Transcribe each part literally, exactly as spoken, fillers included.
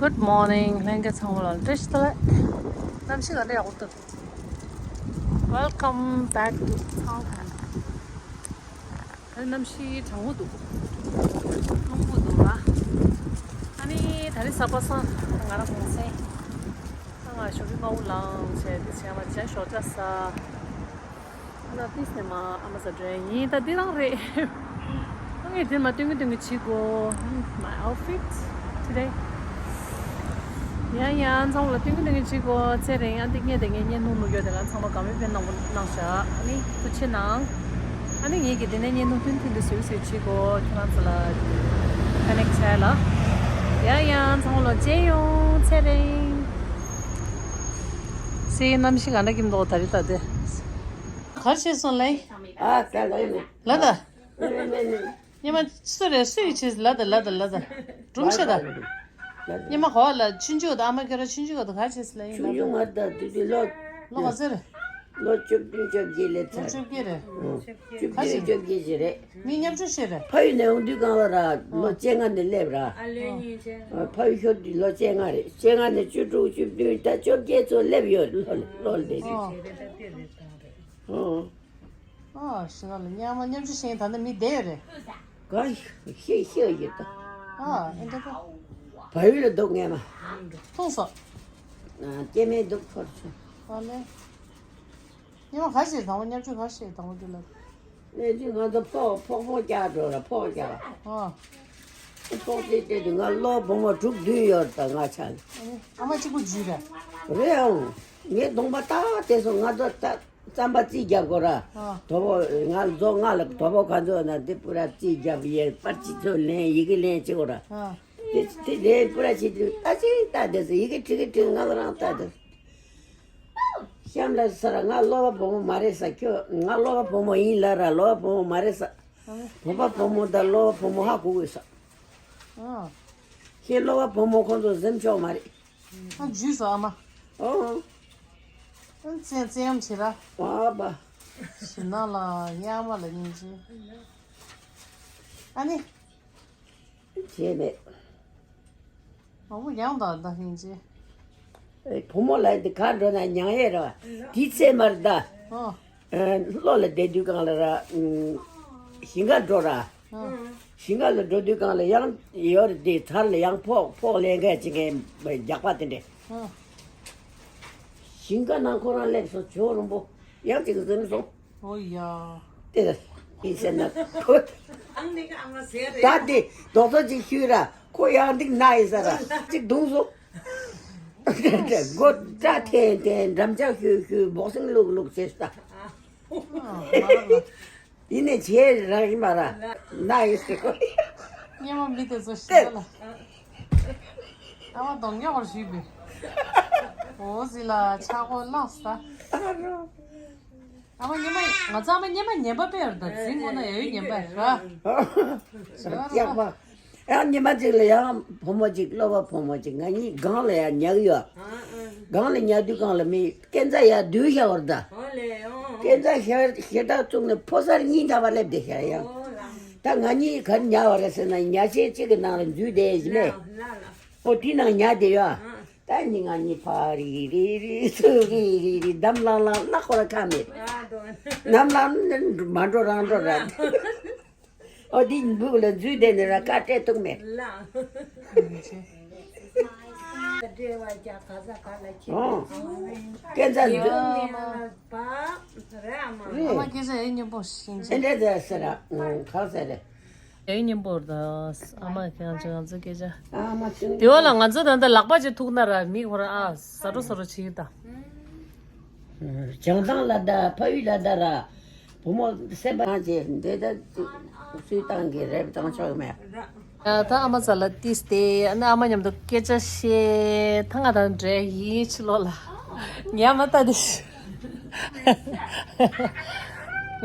Good morning. ལྷན་རྒྱས་ཚང་མ་ལ་བཀྲ་ཤིས་བདེ་ལེགས། གནམ་གཤིས་ག་འདྲ་ཡག་པོ་འདུག Welcome back to Thailand. ད་གནམ་གཤིས་གྲང་མོ་འདུག་རླུང་བུ་འདུག་ར། ཨ་ནི་ད་རེས་གཟའ་པ་སངས་ང་རང་གུང་སེང་། ཨ་ང་ཞོགས་ཀྱི་སྔ་པོ་ལངས་བྱས་དེ་བྱས་མ་བྱས་ཞོགས་ཇ་ཟ། ད་ཏིས་ནས་མ་ཨ་མ་ཟ་འགྲོ་ཡིན། ད་འདི་རང་རེད། ཨ་ངས་འདིར་མ་སྟོན་གི་སྟོན་གི་བྱེད་དགོས། My outfit today. ཡང་ཡང་ཚང་མ་ལ་སྟོན་གི་སྟོན་གི་བྱེད་དགོས། ཚེ་རིང་ཨ་འདི་ངས་དེ་ངས་བརྙན་ཐུང་བླུགས་ཡོད། དེ་ལ་ཚང་མ་དགའ་མོས་ཕན་གནང་པོ་གནང་ཤག་ཨ་ནི་ཐུགས་རྗེ་གནང་། ཨ་ནི་ངས་ཀྱི་དེ་ནས་བརྙན་ཐུང་ཐུང་ཐུང་འདི་བཟོས་བཟོས་བྱེད་དགོས། ཁྱེད་རང་ཚོ་ལ་ཀ་ནེག་བྱས་ལ། ཡང་ཡང་ཚང་མ་ལ་མཇལ་ཡོང་། ཚེ་རིང་། སའི་གནམ་གཤིས་ག་འདྲ་ཀྱིན་འདུག་ད་རེས་ད་དེ། གར་བྱས་སོང་ལེ། ཨ་ད་ལེ་ནི། ལ་ད། ནི་ནི་ནི། ཉི་མ་སུ་རེད། སུ་ཡི་ཆེས་ལ་ད་ལ་ད་ལ་ད། སྒྲུང་བཤད་ད། ཉི་མ་གོ་ལ་ཆུང་ཆུང་ད་ཨ་མ་ཁྱོད་ར་ཆུང་ཆུང་ག་ད་གར་བྱས་སོང་ལེ། ཆུང་ཆུང་ང་ད་དུས་དུས་ལོ། ལོ་ག་ཚོད་རེད། ལོ་བཅུ་བདུན་བཅོ་བརྒྱད་ལས་ལོ་ཚར། བཅོ་བརྒྱད་རེད། ཨོ། བཅུ་བདུན་བཅོ་བརྒྱད་ཅིག་རེད། མི་མཉམ་འཇོག་བྱས་རེད། ཕ་ཡུལ་ནས་འོང་དུས་སྒང་ལ་ར་ལོ་ཨོ། བཅོ་ལྔ་ནས་སླེབས་ར། ཨ་ལོའི་ཨོ། ཉིན་བྱས། ཨ་ཕ་ཡུལ་ཤོར་དུས་ལོ་བཅོ་ལྔ་རེད། བཅོ་ལྔ་ནས་བཅུ་དྲུག་བཅུ་བདུན་ད་བཅོ་བརྒྱད་ཚོ་སླེབས་ཡོད། ལོ་ལོ་འདི་རེད། ཨོ། ཨོ། ཨ་ཞི་ག་ལ་མཉམ་མ་མཉམ་འཇོག་བྱས་ད་ནི་མི་བསྡད་ཡོད་རེད། ག་ཤི་ཤི་ཡོད་ད། ཨ་ཨེ་འདྲ་ད། ཕ་ཡུལ་ལ་འདུག་ངས་མ། མཐོང་སོང་། ཨ་སྐྱེ་དམན་འདུག་ཐོར་ཆུ། ཨ་ལེ། ཉི་མ་ག་ཞིག་དང་པོ་མཉམ་སྤྱོད་ག་ཞིག་དང་པོ་དེ་ལ། ལས་ཀྱི་ང་ཚོ་ཕོག་ཕོག་ཕོག་རྒྱག་འགྲོ་ར་ཕོག་རྒྱག་ཨ། ཕོག་དེ་དེ་དུས་ང་ལོ་བུ་མོ་དྲུག་བདུན་ཡོད་ད་ང་ཆ་ལ། ཨ་མ་གཅིག་པུ་འཇུས་ར། རེད་ཨང་། ངའི་གདོང་པ་ཏག་དེ་སོང་ང་ཚོ་ད་རྩམ་པ་རྩིས་རྒྱབ་དགོས་ར། ཨ། དོ་པོ་ང་ཚོ་ང་ལ་དོ་པོ་ག་ཚོད་ན་དེ་པུ་ར་རྩིས་རྒྱབ་ཡས་པར་ཅི་ཚོད་ལེན་ཡི་གེ་ལེན་བྱེད་དགོས་ར། ཨ། དེ་དེ་ལེན་པུ་ར་བྱེད་དུས་ད་ཅི་ད་དེ་སོང་ཡི་གེ་ཁྲི་གེ་ཁྲི་ང་ལ་རང་ད་དེ། གཤམ་ལ་ཟེར་ང་སློབ་པ་བུ་མོ་མ་རེད་ཟེར། ཁྱོད་ང་སློབ་པ་བུ་མོ་ཡིན་ལབ་ར། སློབ་པ་བུ་མོ་མ་རེད་ཟེར། བུ་པ་བུ་མོ་དང་སློབ་པ་བུ་མོ་ཧ་གོ་གི་ཟེར། ཨ། ཁྱེད་སློབ་པ་བུ་མོ་ཁོང་ཚོ་གཟིམ་ཆོག་མ་རེད། ཨ་འཇུས་སོ་ཨ་མ། ཨོ། ཨ་ཙན་ཙན་ཡམ་བྱེད་ར། ཨ་བ། ཞིམ་ནང་ལ་གཡང་མ་ལ་སྙིང་རྗེ། ཨ་ནི། བྱས་མེད། མ་བུ་ཡང་དང་ད་ལྷིང་རྗེ། ཨེ་བུ་མོ་ལ་འདི་གར་འགྲོ་ན་མྱང་ཡས་ར་བ། དེའི་ཚེ་མར་ད། ཨོ། ཨེ་ལྷོ་ལ་བསྡད་དུས་གང་ལ་ར། ཨུམ། ཞིང་ཁ་འགྲོ་ར། ཨོ། ཞིང་ཁ་ལ་འགྲོ་དུས་གང་ལ་ཡང་ཡོད་རེད་དེ་ཚར་ལ་ཡང་ཕོག་ཕོག་ལེན་མཁན་ཅིག་གི་རྒྱག་པ་དེ་འདྲས། ཨོ། ཞིང་ཁ་ནང་ཁོ་རང་སླེབས་སོང་ཇོ་རོང་པོ། ཡང་ཅིག་འཛིན་སོང་། ཨོ་ཡ། དེ་ལ་ཡིན་ཟེར་ན་ཁོ། ཨང་ནི་ཨ་མ་ཟེར་རེད། ད་དེ་རྡོག་ཐོ་ཅིག་ཤུས་ར་ཁོ་ཡང་འདི་ན་ཡིན་ཟེར་ར་ཅིག་བརྡུངས་སོང་། སྒོ་སྐྲ་འཐེན་འཐེན་འགྲམ་ལྕག་ཤུས་ཤུས་བོག་སིང་བླུག་བླུག་བྱས་ད། ཨ་མ་ར། ཡིན་ནས་བྱས་ར་ཡིན་པ་ར་ན་ཡིན་ཟེར་ཁོ། སྙེ་མ་མི་དེ་ཚོ་ཤི་ལ། ཨ་མ་གདོང་ཉོག་པར་ཞུས་པས། འོ་ཟི་ལ་ཆག་སྒོ་བླངས་ད། ཨ་མ་ཉི་མ་ང་ཚོ་ཨ་མ་ཉི་མ་ཉན་པ་དཔེ་ཡོད་ད། འཛིན་དགོས་ན་ཡ་ཡོད་ཉན་པ་ར། ཡག་པ། ཡང་ཉི་མ་གཅིག་ལ་ཡང་བུ་མོ་གཅིག་སློབ་པ་བུ་མོ་གཅིག་ང་གཉིས་སྒང་ལ་ཡང་ཉལ་གི་ཡོད། སྒང་ལ་ཉལ་དུས་སྒང་ལ་མི་སྐས་འཛེག་ཡར་བསྡུས་བཞག་པ་རེད་ད། སྐས་འཛེག་ཞེ་དྲག་བཙུགས་ནས་ཕོ་གསར་གཉིས་འདྲ་བ་སླེབས་བསྡད་ཤག་ཡང་། ད་ང་གཉིས་ག་རེ་ཉལ་བ་རེད་ཟེར་ན་ཉལ་ཆས་གཅིག་གི་ནང་ལ་འཛུལ་བསྡད་ཡིན་མེད། ཨོ་དེའི་ནང་ཉལ་བསྡད་ཡོད། ད་གཉིས་ང་གཉིས་ཕར་རི་རི་རི་ཚུར་རི་རི་རི་འདམ་ལང་ལང་ལ་ཁོ་ར་ཁ་མེད། འདམ་ལང་མ་འགྲོ་རང་འགྲོ་ར། ཨོ་དེ་འབུག་ལ་འཛུལ་བསྡད་ནས་ར་ཁ་སྤྲད་ཐུབ་མེད། ཨོ། སྐས་འཛེག་འཛུལ། ཨ་མ་སྐད་ཆ་ཡིན་སྙན་པོ་ཞིག་ཨེ་འདྲ་ཟེར་ཟེར་ར་ཁ་ཟེར་རེད། ཡིན་སྙན་པོ་རེད་ད། ཨ་མ་ཁྱེད་རང་ཚོ་ང་ཚོ་སྐད་ཆ། ཨ་མ་ཚོ། དེ་བ་ལ་ང་ཚོ་ད་ལྟ་ལག་པ་ཅིག་ཐུག་ན་ར་མི་ཁོ་ར་ཨ་ཟ་འགྲོ་ཟ་འགྲོ་བྱེད་ཀྱི་ད། བྱང་ཐང་ལ་ད་ཕ་ཡུལ་ལ་ད་ར། བུ་མོ་སེམས་པ་ཅན་འདི་ལྟར་སུས་བཏང་གི་རེད་བཏང་ཆོག་གི་མེད། ད་ཨ་མ་ཚ་ལ་ཏིས་ཏེ་ཨ་ནི་ཨ་མ་མཉམ་དུ་སྐད་ཆ་བཤད་ཐང་ང་དང་འདྲེ་ཡིན་ཕྱི་ལོགས་ལ་ཉལ་མ་ལྟ་དེ་ཤི།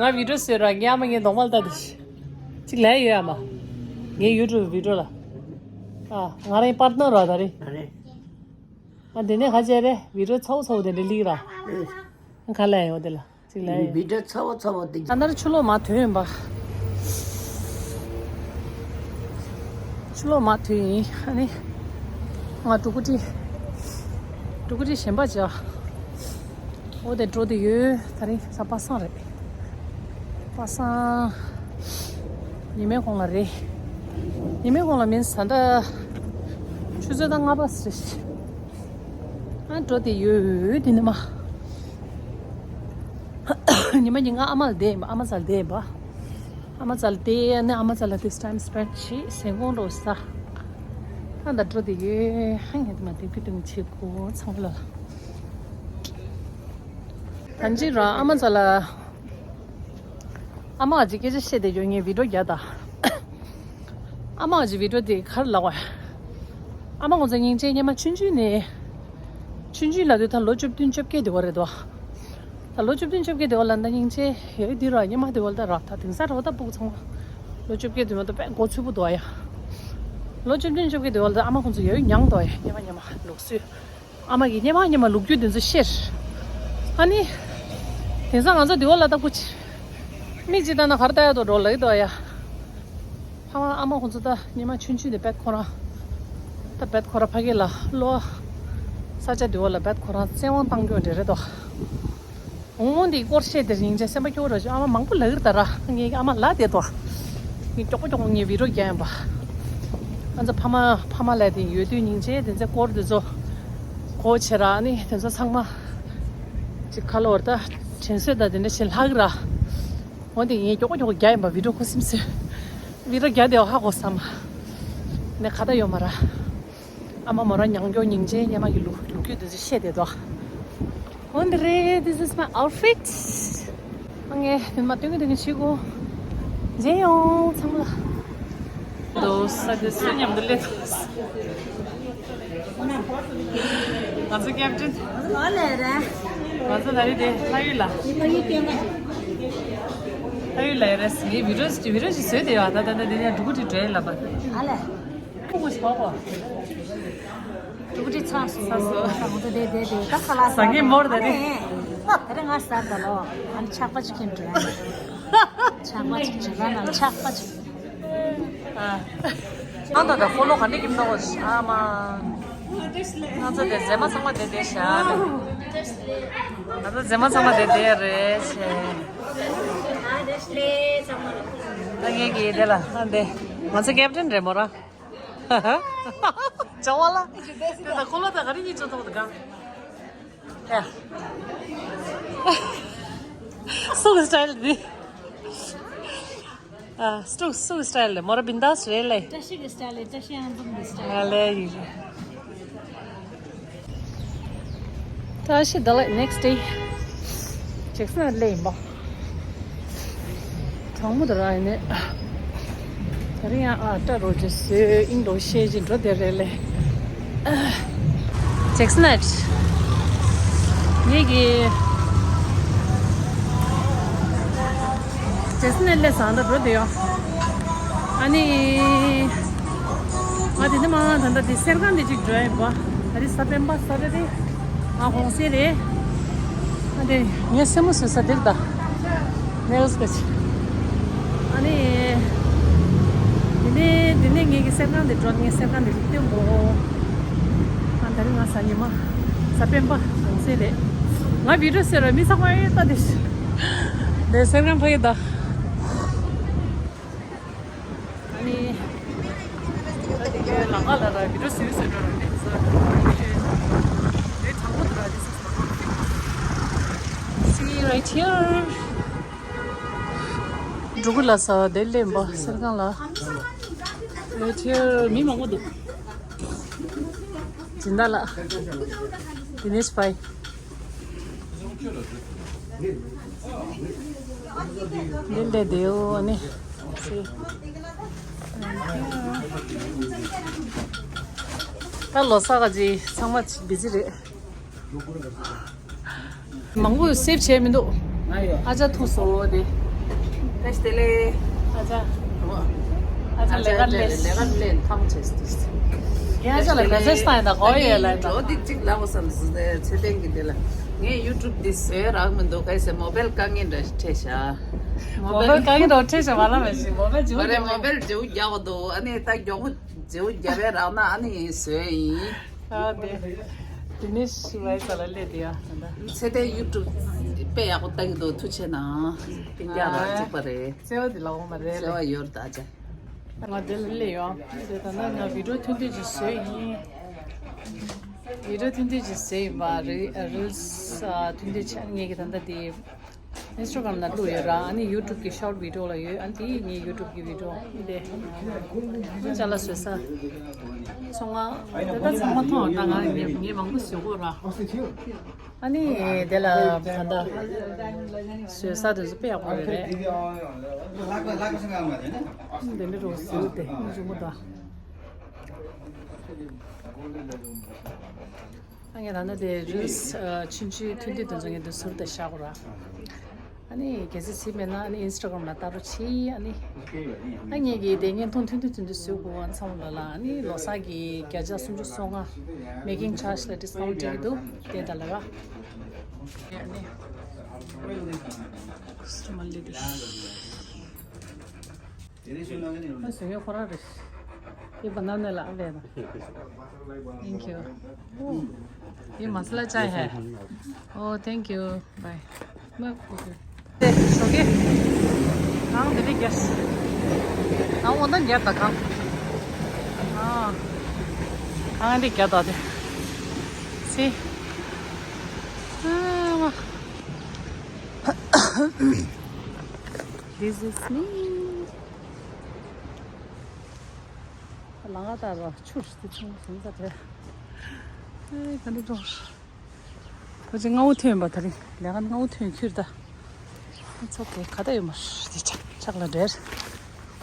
ང་བི་ཌིའོ་བཟོས་ར་ཉལ་མ་ངའི་གདོང་མ་ལྟ་དེ་ཤི། གཅིག་ལས་ཡོད་ཨ་མ། ངའི་ཡུ་ཊུབ་བི་ཌིའོ་ལ། ཨ་ང་རང་པར་ནོར་ར་ད་རེད། ཨ་དེ་ནས་ཁ་ཆེ་རེད་བི་ཌིའོ་ཚ་བོ་ཚ་བོ་དེ་འདྲ་ལིག་ར། ཁ་ལས་ཡོད་དེ་ལ། ཅིག་ལ་ཡིན། བི་ཌིའོ་ཚ་བོ་ཚ་བོ་དེ། ཨ་ནར་ཆུ་ལོག་མ་ཐོན་ཡིན་པ། ཆུ་ལོག་མ་ཐོན་ཡིན་ཨ་ནི། ང་ཕྲུ་གུ་ཁྲིད། ཕྲུ་གུ་ཁྲིད་གཞན་པ་བྱ། འོ་དེ་འགྲོ་དེ་ཡོད། ད་རིང་ས་པ་སངས་རེད། པ་སངས། ཉི་མའི་གོང་ལ་རེད། ཉི་མའི་གོང་ལ་མིན་ས་འདྲ། ཆུ་ཚོད་དང་ལྔ་པ་རེད། ཨ་འགྲོ་དེ་ཡོད་དེ་ནི་མ། ཉི་མ་ཉིན་ང་ཨ་མ་ལ་བསྡད་ཡིན་པ། ཨ་མ་ཚ་ལ་བསྡད་ཡིན་པ། ཨ་མ་ཚ་ལ་བསྡད་ཡ་ནི་ཨ་མ་ཚ་ལ་this time spend བྱེད་ཟེན་ཀོང་འགྲོ་ས། ཨ་ད་འགྲོ་དེ་ཡོད། ཧ་ངས་དེ་མ་དེ་ཁུ་དུང་བྱེད་དགོས་ཚང་མ་ལ། ད་ཅི་རང་ཨ་མ་ཚ་ལ། ཨ་མ་ཅིག་སྐད་ཆ་བཤད་དེ་ཡོད། ངས་བི་ཌིའོ་རྒྱག་ད། ཨ་མ་ཅིག་བི་ཌིའོ་དེ་ག་རེ་ལབ་པ། ཨ་མ་ཁོང་ཚོ་སྙིང་རྗེ། སྔོན་མ་ཆུང་ཆུང་ནས། ཆུང་ཆུང་ལབ་དུས་ད་ལོ་བཅུ་བདུན་བཅོ་བརྒྱད་དེ་བ་རེད་དོ། ད་ལོ་བཅུ་བདུན་བཅོ་བརྒྱད་དེ་བ་ལ་ད་སྙིང་རྗེ་ཡོད་དེ་ར། སྔོན་མ་དེ་བ་ལ་ད་ར་ད་དེང་སང་ར་བ་ད་སྤུ་གུ་ཚང་མ་ལོ་བཅུ་བརྒྱད་དེ་བ་ད་དཔེ་མགོ་ཚོས་པོ་འདུག་ཨ་ཡ། ལོ་བཅུ་བདུན་བཅོ་བརྒྱད་དེ་བ་ལ་ད་ཨ་མ་ཁོང་ཚོ་ཡོད་མྱངས་འདུག་ཨ་ཡ། སྔོན་མ་སྔོན་མ་ལུགས་སྲོལ། ཨ་མ་གིས་སྔོན་མ་སྔོན་མ་ལོ་རྒྱུས་དེ་ཚོ་བཤད། ཨ་ནི། དེང་སང་ང་ཚོ་དེ་བ་ལ་ལྟ་བུ་ཆེ། མིག་ཅིག་ལྟ་ན་གར་ལྟ་ཡ་དོ་འགྲོ་ལེ་དོ་ཡ། ཕ་མ་ཨ་མ་ཁོང་ཚོ་ད་སྔོན་མ་ཆུང་ཆུང་ནས་བེད་ཁོ་རང་། ད་བེད་ཁོ་རང་ཕ་གི་ལ་ལོ། ས་ཆ་དེ་བ་ལ་བེད་ཁོ་རང་བཙན་དབང་བཏང་རྒྱུ་འདྲ་རེད་དོ། འོང་འོང་དེ་སྐོར་བཤད་དེ་སྙིང་རྗེ་སེམས་པ་སྐྱོ་བོ་ར་ཞུ། ཨ་མ་མང་པོ་ལ་གིར་ད་ར་ངའི་ཨ་མ་ལ་དེ་དོ། ངས་མགྱོགས་པོ་མགྱོགས་པོ་ངས་བི་ཌིའོ་རྒྱག་ཡིན་པ། ང་ཚོ་ཕ་མ་ཕ་མ་ལ་དེ་ཡོད་དུས་སྙིང་རྗེ་དེ་ཚེ་སྐོར་དེ་ཚོ་གོ་ཆེ་ར། ཨ་ནི་དེ་ཚོ་ཚང་མ་ཅིག་ཁ་ལོར་ད་དྲན་གསོས་ད་དེ་འདྲ་ཞིག་ལྷག་ར། འོ་དེ་ངས་མགྱོགས་པོ་མགྱོགས་པོ་རྒྱག་ཡིན་པ། བི་ཌིའོ་ཁུ་སིམ་སིམ། བི་ཌིའོ་རྒྱག་དེ་ཧ་གོ་ས་མ། ནས་ཁ་ད་ཡོད་མ་ར། ཨ་མ་མོ་རང་མྱང་སྐྱོ་སྙིང་རྗེ། སྔོན་མ་གི་ལུགས་ལུགས་རྒྱུད་དེ་ཚོ་བཤད་དེ་དོ། འོ་འདི་རེད། This is my outfit. ཨ་ངས་དེ་མ་སྟོན་གི་སྟོན་གི་བྱེད་དགོས། མཇལ་ཡོང་ཚང་མ་ལ། དོ་ས་དེ་སུ་མཉམ་དུ་སླེབས་དོ། ང་ཚོ་ཀེབ་ཊན། ང་ཚོ་ལ་རེད་དེ། ལྷ་ཡུལ་ལ། ལྷ་ཡུལ་ལ་རེད། ངའི་བི་ཌིའོ་བི་ཌིའོ་ཞིག་བཟོས་དེ་ཡོད། ད་ད་ད་དེ་ཡང་འབྲུ་གུ་དེ་བྲོས་ལབ་པ། ཨ་ལས། ཕུག་གུ་ཞིག་གོ་གོ། ཕྲུ་གུ་ཁྲིད་ཚར་སོང་། ཚར་སོང་། ང་ཚོ་བསྡད་བསྡད་བསྡད་ད་ཁ་ལག་ཟ་མཁན་མོར་ད་རེད། ད་རེས་ང་ཟ་ད་ལོ། ཨ་ནི་ཆག་པ་ཅིག་ཁྱེར་འགྲོ་ཡ། ཆག་པ་ཅིག་བྱེད་ལ་ན་ཆག་པ་ཅིག་ཨ། ཨ་ད་ད་ཁོ་ལོ་ག་འདྲ་ཁྱེར་འདུག་ཨ་མ། ང་ཚོ་དེ་མཛེས་མ་ཚང་མ་དེ་དེ་ཤ་རེད། ང་ཚོ་མཛེས་མ་ཚང་མ་དེ་དེ་རེད་ཤེ། ད་ངེད་ཀྱི་དེ་ལ་ཨ་འདི་ང་ཚོ་ཀེབ་ཊན་རེད་མོ་ར། ཅོ་བ་ལ། དེ་ད་ཁོ་ལོ་ད་ག་རེ་གཉིས་ཅོ་ཐོག་ཏུ་གང་། ཡ། སུ་གི་སི་ཊལ་འདི། ཨ། སུ་སུ་གི་སི་ཊལ་ལེ། མོ་ར་བིན་དཱས་རེད་ལེ། བཀྲ་ཤིས་ཀྱི་སི་ཊལ་ལེ། བཀྲ་ཤིས་ཨང་འཛོམས་ཀྱི་སི་ཊལ། ཨ་ལེ་ཡིན་རེད། བཀྲ་ཤིས་ད་ལེ་next day། ཇེག་སན་ལ་ཡིན་པ། གྲང་མོ་དུ་ར་ཡིན་ནི། ད་རིང་ཡང་ཨ་སྐྲ་རོ་ཅིག་བཟོས་ཨིན་འགྲོ་ཤེས་ཅིག་འགྲོ་དེ་རེད་ལེ། ཇེག་སན་ནཊ། ངེད་ཀྱི་ཇེག་སན་ནཊ་ལས་བཟང་ད་འགྲོ་དེ་ཡོང་། ཨ་ནི། ང་དེ་ནི་མ་ད་ལྟ་དེ་གསེར་ཁང་དེ་ཅིག་འགྲོ་ཡིན་པ། ད་རེས་གཟའ་སྤེན་པ་གཟའ་རེད་དེ། ང་གུང་སེང་རེད། ཨ་དེ་ངས་སེན་མོ་བཟོས་ས་འདིར་ད། ནེལ་སི་ག་ཅིག་ཨ་ནི། དེ་ནས་དེ་ནས་ངེད་ཀྱི་གསེར་ཁང་དེ་འགྲོ། ངས་གསེར་ཁང་དེ་ལུག་སྟོན་དགོས། ཨ་ད་རེས་ང་གཟའ་ཉི་མ། གཟའ་སྤེན་པ་གུང་སེང་རེད། ང་བི་ཌིའོ་བཟོས་ར་མི་ཚང་མ་ཨེ་ལྟ་དེ། དེ་གསེར་ཁང་ཕ་གི་ད། ཨ་ནི། ད་དེ་གའི་ལམ་ཁ་ལ་ར་བི་ཌིའོ་བཟོས་བཟོས་འགྲོ་ར་མེད་ཟེར། དེ་དྲང་པོ་འདུག་ར། This is the outfit. See right here. འབྲུ་གུ་ལ་ས་དེ་སླེབས་པ་གསེར་ཁང་ལ། Right here. མི་མང་པོ་འདུག་སྦྱིན་བདག་ལགས། དེ་ནས་སྤའི། འདི་འདྲ་དེའོ་ནི། ད་ལོ་གསར་ག་ཅིག་ཚང་མ་ཅིག་བི་ཛི་རེད། མང་པོ་སེབ་བྱས་མི་འདུག་ང་ཡོད། ཨ་ཅག་ཐུག་སོང་དེ། བཀྲ་ཤིས་བདེ་ལེགས། ཨ་ཅག་ཨ་ཅག་ལས་ཀ་ལས། ལས་ཀ་ལས་ཐང་ཆེ་སྟེ། ངས་ཨ་ཅག་ལ་མེ་སེ་ཇི་བཏང་ཡིན་ད་གོ་ཡོད་ལ་ད། འགྲོ་འདི་གཅིག་ལབ་བསམ་ཟེར་ཚེ་བརྟན་གྱི་དེ་ལ། ངས་ཡུ་ཊུབ་འདི་བཟོས་རག་མི་འདུག་ག་ཟེར། མོ་བེལ་དཀའ་ངལ་འདྲ་ཞིག་འཕྲད་ཤག་མོ་བེལ་དཀའ་ངལ་འདྲ་འཕྲད་ཤག་མ་ལ་མེད་ཤིག་མོ་བེལ་ཇེའུ་མ་རེད། རྒྱག་མོ་བེལ་ཇེའུ་རྒྱག་འདུག་ཨ་ནི་ད་མགྱོགས་པོ་ཇེའུ་རྒྱབ་པའི་རག་ན་ཨ་ནི་བཟོས་ཡིན། ཨ་དེ། དེ་ནས་ཞུ་བའི་ས་ལ་སླེབས་དེ་ཡ་ད་ལྟ། ཚེ་བརྟན་ཡུ་ཊུབ་དཔེ་ཡག་པོ་ལྟ་གི་འདུག་ཐུགས་རྗེ་གནང་། སྤུན་ཀྱག་རང་གཅིག་པ་རེད། བརྩེ་བ་དེ་ལ་འོང་མ་རེད་བརྩེ་བ་ལེ། ཡོད་ད་ཅེ། ང་དེ་ལ་སླེབས་ཡོང་། དེ་ད་ལྟ་ང་བི་ཌིའོ་ཐུང་ཐུང་ཅིག་བཟོས་ཡིན། བི་ཌིའོ་ཐུང་ཐུང་ཅིག་བཟོས་ཡིན་པ་རི་རིལ་སི་ཨ་ཐུང་ཐུང་ཅིག་ངས་ཀྱི་ད་ལྟ་དེ། ཨིན་སི་ཊ་གྷ་རམ་ལ་བླུགས་ཡོད་ར། ཨ་ནི་ཡུ་ཊུབ་ཀྱི་ཤོར་ཊི་བི་ཌིའོ་ལ་ཡོད། ཨ་ནི་དེ་ངའི་ཡུ་ཊུབ་ཀྱི་བི་ཌིའོ་འདི་ཅ་ལག་བཟོ་ས། ཚོང་ཁང་དེ་ད་ཚང་མ་མཐོང་། ད་ང་ངས་ངས་མང་པོ་བཟོ་གོ་ར། ཨ་ནི་དེ་ལ་ད་ལྟ་བཟོ་ས་དེ་ཚོ་དཔེ་ཡག་པོ་རེད། དེ་འདྲ་རུ་བཟོས་ཏེ་ཨ་ནི་རི་མོ་དང་། ཨ་ངས་ད་ནི་དེ་རིལ་སི་ཨ་ཆུང་ཆུང་ཐུང་ཐུང་དེ་ཚོ་ངས་འདི་ཟུར་དུ་བཞག་གོ་ར། ཨ་ནི་གལ་སྲིད་བྱས་མེད་ན་ཨ་ནི་ཨིན་སི་ཊ་གྷ་རམ་ལ་ལྟ་རོགས་གྱིས། ཨ་ནི་ཨ་ངས་ཀྱིས་དེ་བརྙན་ཐུང་ཐུང་ཐུང་ཐུང་ཐུང་བཟོས་གོ་ཨ་ཚང་མ་ལ་ལ། ཨ་ནི་ལོ་གསར་གྱི་བརྒྱ་ཆ་སུམ་ཅུ་སོ་ལྔ་མེ་ཀིང་ཆར་ཇི་ལ་ཌིས་ཀའུན་ཊི་སྤྲད་ཀྱི་འདུག་དེ་ད་ལ་ར། ཨ་ནི་སི་མ་ལི་དུ། ཨ་སུ་ཡོད་ཁོ་རང་རེད། ये बनाने ला ले ना। Thank you। ओ, ये मसाला चाय है। ओ, thank you। Bye. मैं ओके। ते, ओके। ཁང་འདི་རེད་རྒྱ། ཨ་འོ་ན་རྒྱ་ད་ཁང་། ཨ། ཁང་འདི་རྒྱ་ད་དེ། སི། ཨ། This is me. ལང་ཀ་ལྟར་བ་ཆུར་དེ་ཆུང་ཟིན་ས་དེ། ཨེ་ག་འདྲ་འགྲོ། ཁོ་ཅི་སྔ་བོ་ཐོན་པ་དེ་རིང་ལས་ཀ་སྔ་བོ་ཐོན་ཁྱུར་ད། ཚོགས་ཀྱི་ག་ད་ཡོད་མ་རེད། དེ་ཆག་ཆག་ལ་འདྲེར།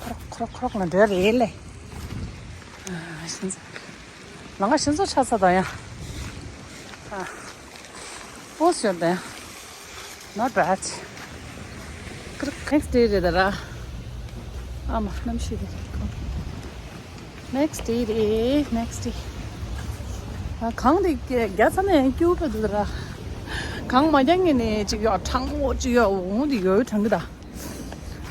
ཁོ་རོག་ཁོ་རོག་ཁོ་རོག་ལ་འདྲེར་རེད་ལེ། ཨ་ཤིན་ཙོ། ལང་ཀ་ཤིན་ཙོ་ཆག་ས་ད་ཡ། ཨ། པོ་སི་ཡོད་ད་ཡ། Not bad. Next day རེད་ད་ར། ཨ་མ་གནམ་གཤིས་དེ། Next day རེད། Next day. ཨ་གངས་དེ་རྒྱ་ཚ་ནས་སྐྱིད་པོ་འདུག་ད་ར། གངས་མ་རྒྱག་ངེས་ནས་ཅིག་ཡོད་གྲང་མོ་ཅིག་ཡོད་འོང་དེ་ཡོད་གྲང་གི་ད།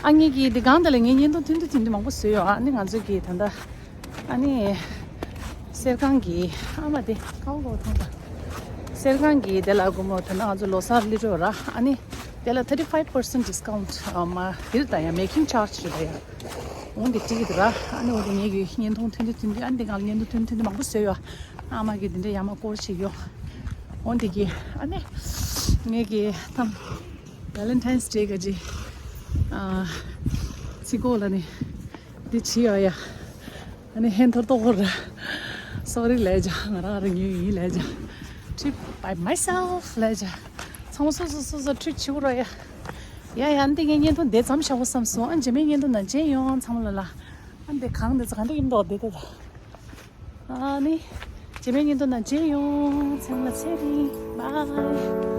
ཨ་ངེད་ཀྱིས་དེ་གང་དེ་ལ་ངས་བརྙན་ཐུང་ཐུང་ཐུང་ཐུང་མང་པོ་བཟོས་ཡོད། ཨ་ནི་ང་ཚོ་གིས་ད་ལྟ། ཨ་ནི། གསེར་ཁང་གི་ཨ་མ་དེ་ཀའོ་ལོ་ཐང་དང་། གསེར་ཁང་གི་དེ་ལ་སྒོར་མོ་དེ་ན་ང་ཚོ་ལོ་གསར་སླེབས་འགྲོ་ར། ཨ་ནི་དེ་ལ་thirty five percent discount ཨ་མ་དེ་ད་ཡ་making charge རེད་ད་ཡ། འོན་ཏེ་ཀྲིག་དེ་ར། ཨ་ནི་འོན་ཏེ་ངེད་ཀྱི་བརྙན་ཐུང་ཐུང་ཐུང་ཐུང་ཐུང་། ཨ་ནི་དེ་གང་ལ་བརྙན་ཐུང་ཐུང་ཐུང་ཐུང་མང་པོ་བཟོས་ཡོད། ཨ་མ་གི་དེ་འདྲ་ཡ་མ་སྐོར་ཞིག་ཡོད། འོན་ཏེ་གི་ཨ་ནི་ངེད་ཀྱི་ཐམ། Valentine's Day ག་ཅི། ཨ། ཚིག་གོ་ལ་ནི། འདི་ཅི་ཡོད་ཡ། ཨ་ནི་ཧན་ཐོར་ཏོ་གོ་ར། Sorry ལས་བྱ་ང་རང་རང་ཉིད་ཡིན་ལས་བྱ། Trip by myself ལས་བྱ། ཚང་མ་སོ་སོ་སོ་སོ་ཁྲིད་བྱེད་དགོས་ར་ཡ། ཡ་ཡ་འདི་ངའི་བརྙན་ཐུང་འདི་ཙམ་བཞག་དགོས་བསམ་སོང་། ཨ་རྗེས་མའི་བརྙན་ཐུང་ནང་མཇལ་ཡོང་ཚང་མ་ལ་ལ། ཨ་འདི་གང་འདི་ཚོ་ག་འདྲ་ཡིན་མདོག་འདི་ལྟ་ད། ཨ་ནི། རྗེས་མའི་བརྙན་ཐུང་ནང་མཇལ་ཡོང་། ཚང་མ་ཚེ་རིང་། Bye.